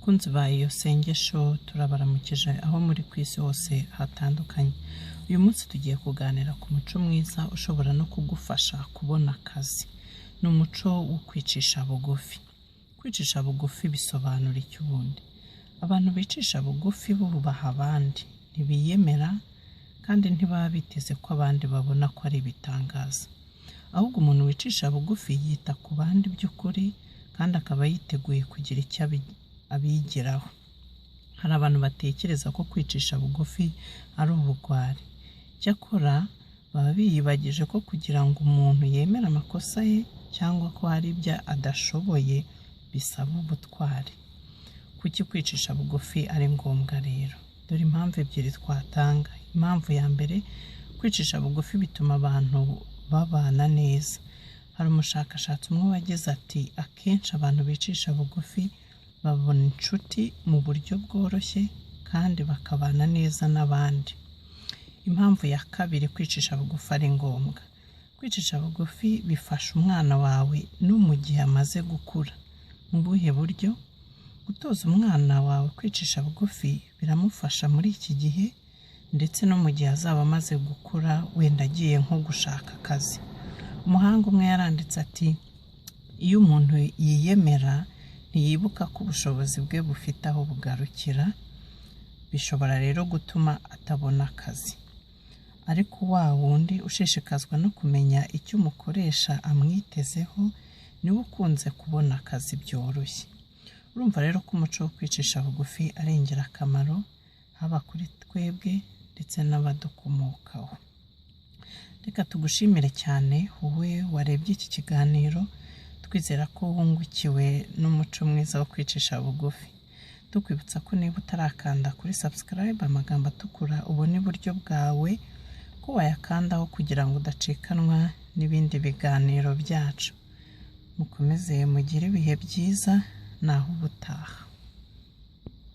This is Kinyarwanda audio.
Bakunzi ba Iyo Sengesho, turabaramukije aho muri ku isi hose hatandukanye. Uyu munsi tugiye kuganira ku muco mwiza ushobora no kugufasha kubona akazi. Ni umuco wo kwicisha bugufi. Kwicisha bugufi bisobanura iki ubundi? Abantu bicisha bugufi bubaha abandi, ntibiyemera kandi ntibaba biteze ko abandi babona ko ari ibitangaza. Ahubwo umuntu wicisha bugufi yita ku bandi by'ukuri kandi akaba yiteguye kugira icyo abigiraho. Hari abantu batekereza ko kwicisha bugufi ari ubugwari. Cyakora baba biyibagije ko kugira ngo umuntu yemere amakosa ye cyangwa ko hari ibyo adashoboye bisaba ubutwari. Kuki kwicisha bugufi ari ngombwa rero? Dore impamvu ebyiri twatanga. Impamvu ya mbere, kwicisha bugufi bituma abantu babana neza. Hari umushakashatsi umwe wagize ati: "Akenshi abantu bicisha bugufi babona inshuti mu buryo bworoshye kandi bakabana neza n'abandi." Impamvu ya kabiri kwicisha bugufi ari ngombwa: kwicisha bugufi bifasha umwana wawe no mu gihe amaze gukura. Mu buhe buryo? Gutoza umwana wawe kwicisha bugufi biramufasha muri iki gihe ndetse no mu gihe azaba amaze gukura, wenda agiye nko gushaka akazi. Umuhanga umwe yaranditse ati: "Iyo umuntu yiyemera, ntiyibuka ko ubushobozi bwe bufite aho bugarukira, bishobora rero gutuma atabona akazi. Ariko wa wundi ushishikazwa no kumenya icyo umukoresha amwitezeho niwe ukunze kubona akazi byoroshye." Urumva rero ko umuco wo kwicisha bugufi ari ingirakamaro, haba kuri twebwe ndetse n'abadukomokaho. Reka tugushimire cyane wowe warebye iki kiganiro, twizera ko wungukiwe n'umuco mwiza wo kwicisha bugufi. Tukwibutsa ko niba utarakanda kuri subscribe, amagambo atukura ubona iburyo bwawe, ko wayakandaho kugira ngo udacikanwa n'ibindi biganiro byacu. Mukomeze mugire ibihe byiza, naho ubutaha.